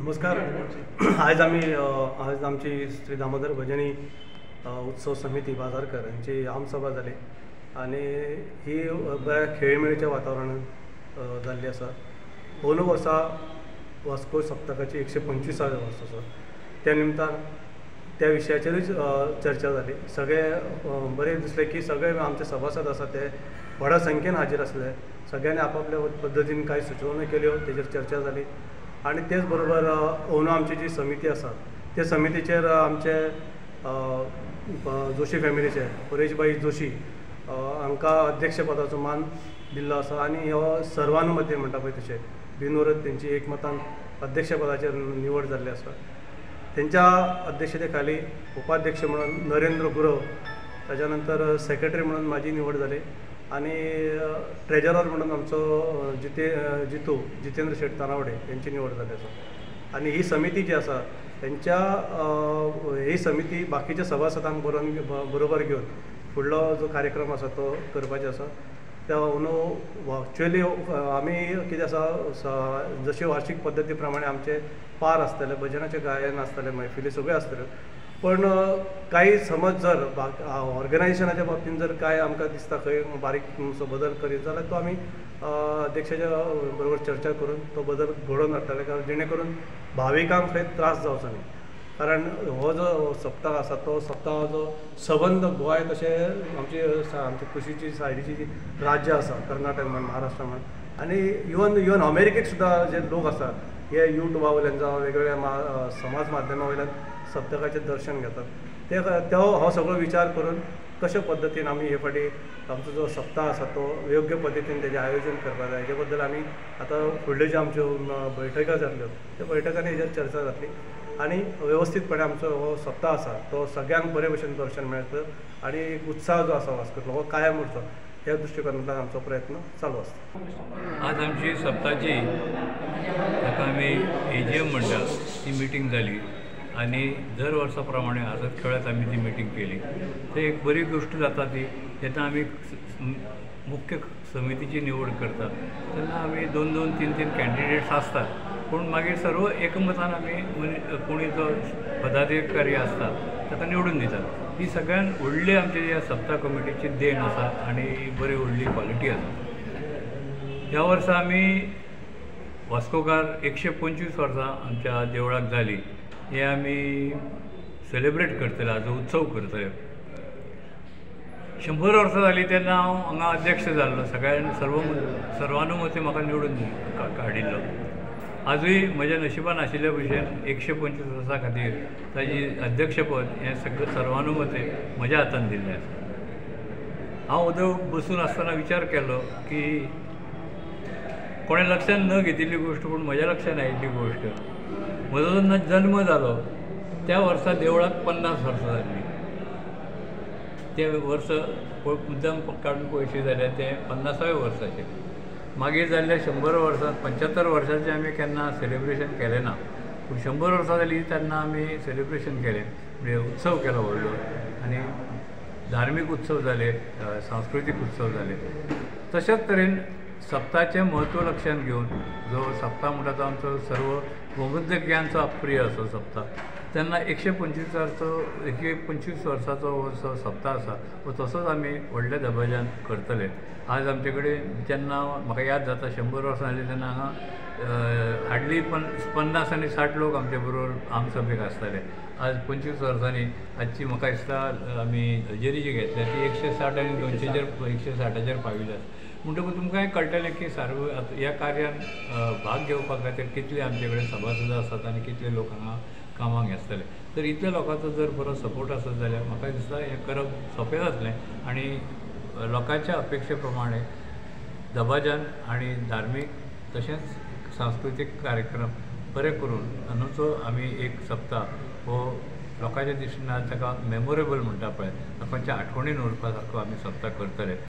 नमस्कार. आयज आमी आज आमची श्री दामोदर भजनी उत्सव समिती बाजारकर यांची आमसभा जाली आनी ही बऱ्या खेळमेळीच्या वातावरणांत जाल्ली आसा. अंदू वर्सा वास्को सप्तकाची 125व्या वर्स आसा, त्या निमतान त्या विशयाचेरूच चर्चा जाली. सगळे बरें दिसलें की सगळे आमचे सभासद आसा ते व्हडा संख्येन हाजीर आसले. सगळ्यांनी आपापल्या पद्दतीन कांय सुचोवण्यो केल्यो, तेजेर चर्चा जाली. आनी तेच बरोबर अंदू आमची जी समिती आसा त्या समितीचेर आमचे जोशी फॅमिलीचे परेशभाई जोशी हांकां अध्यक्षपदाचो मान दिल्लो आसा आनी हो सर्वानुमते म्हणटा पळय तशें बिनविरोध तेंची एकमतान अध्यक्षपदाचेर निवड जाल्ली आसा. तेंच्या अध्यक्षते खाली उपाध्यक्ष म्हणून नरेंद्र गुरव, ताच्या नंतर सेक्रेटरी म्हणून म्हाजी निवड जाली आनी ट्रेजरर म्हणून आमचो जितेंद्र शेट तानावडे यांची निवड जाल्ली आसा. आनी ही समिती जी आसा तेंच्या ही समिती बाकीच्या सभासदांक बरोबर घेवन फुडलो जो कार्यक्रम आसा तो करपाचो आसा. त्या अंदू एक्चुअली आमी कितें आसा, जशी वार्षीक पद्दती प्रमाणे आमचे पार आसतले, भजनाचें गायन आसतलें, मैफिली सगळ्यो आसतल्यो, पण काही समज जर ऑर्गनायझेशनाच्या बाबतींत जर काय आमकां दिसता खंय बारीक बदल करीत जाल्यार तो आमी अध्यक्षाच्या बरोबर चर्चा करून तो बदल घडोवन हाडटले, कारण जेणे करून भाविकांक खंय त्रास जावचो न्ही. कारण हो जो सप्तक आसा तो सप्तकाचो सबंद गोंय तशें आमची आमची कुशीची सायडीची जी राज्यां आसा, कर्नाटक म्हण, महाराष्ट्र म्हण, आनी इवन अमेरिकेक सुद्दां जे लोक आसा हे युट्यूबा वयल्यान जावं वेगवेगळ्या समाज माध्यमा वयल्यान सप्तकाचें दर्शन घेतात. ते हो सगळो विचार करून कशे पद्दतीन आमी हे फावटी आमचो जो सप्ताह आसा तो योग्य पद्दतीन तेजें आयोजन करपाक जाय. हेजे बद्दल आमी आतां फुडल्यो ज्यो आमच्यो बैठका जातल्यो त्या बैठकांनी हेजेर चर्चा जातली आनी वेवस्थीतपणे आमचो हो सप्ताह आसा तो सगळ्यांक बरे भशेन दर्शन मेळटलें आनी एक उत्साह जो आसा वास्कोतलो हो कायम उरचो ह्या दृश्टिकोनांतल्यान आमचो प्रयत्न चालू आसता. आज आमची सप्ताची ताका आमी AGM म्हणटा ती मिटींग जाली आनी दर वर्सा प्रमाणे आसत खेळत आमी ती मिटींग केली. ते एक बरी गोश्ट जाता ती जेन्ना आमी मुख्य समितीची निवड करता तेन्ना आमी 2-2, 3-3 कॅन्डिडेट्स आसतात, पूण मागीर सर्व एकमतान आमी कोणी जो पदाधिकारी आसता ताका निवडून दितात. ही सगळ्यान व्हडली आमची ह्या सप्ता कमिटीची देण आसा आनी बरी व्हडली क्वॉलिटी आसा. ह्या वर्सा आमी वास्कोकार 125 वर्सां आमच्या देवळाक जाली, हे आमी सेलिब्रेट करतले, आज उत्सव करतले. 100 वर्सां जाली तेन्ना हांव हांगा अध्यक्ष जाल्लो, सगळ्यां सर्वानुमते म्हाका निवडून काडिल्लो. आजूय म्हज्या नशिबान आशिल्ल्या भशेन 125 वर्सां खातीर ताजी अध्यक्षपद हें सगळें सर्वानुमते म्हज्या हातान दिल्लें आसा. हांव उदय बसून आसतना विचार केलो की कोणें लक्षान न घेतिल्ली गोश्ट पूण म्हज्या लक्षान आयिल्ली गोश्ट, म्हजो जेन्ना जल्म जालो त्या वर्सा देवळाक 50 वर्सां जाल्लीं. तें वर्स मुद्दम काडून पयशे जाल्यार तें 50व्या वर्साचें. मागीर जाल्ल्या 100 वर्सां 75 वर्साचें आमी केन्ना सेलिब्रेशन केलें ना, पूण 100 वर्सां जालीं तेन्ना आमी सेलिब्रेशन केलें, म्हणजे उत्सव केलो व्हडलो आनी धार्मीक उत्सव जाले, सांस्कृतीक उत्सव जाले. तशेंच तरेन सप्ताचें म्हत्व लक्षांत घेवन जो सप्ता म्हणटा तो आमचो सर्व गोमंतकियांचो प्रिय असो सप्ता, तेन्ना 125 वर्साचो हो सप्ता आसा हो तसोच आमी व्हडल्या दबाज्यान करतले. आज आमचे कडेन जेन्ना म्हाका याद जाता 100 वर्सां जालीं तेन्ना हांगा हार्डली 50 आनी 60 लोक आमचे बरोबर आमसभेक आसताले. आज 25 वर्सांनी आजची म्हाका दिसता आमी हजेरी जी घेतल्या ती 160 आनी 200चेर 160चेर पाविल्ली आसा. म्हणटकूच तुमकांय कळटलें की सार्व ह्या कार्यान भाग घेवपा खातीर कितले आमचे कडेन सभासद आसात आनी कितले लोक हांगा कामाक आसतले. तर इतल्या लोकांचो जर बरो सपोर्ट आसत जाल्यार म्हाका दिसता हें करप सोंपें जातलें आनी लोकांच्या अपेक्षे प्रमाणे दबाज्यान आनी धार्मीक तशेंच सांस्कृतीक कार्यक्रम बरे करून अंदूचो आमी एक सप्ताह हो लोकांच्या दृश्टीन ताका मेमोरेबल म्हणटा पळय, लोकांच्या आठवणीन उरपा सारको आमी सप्ताह करतले.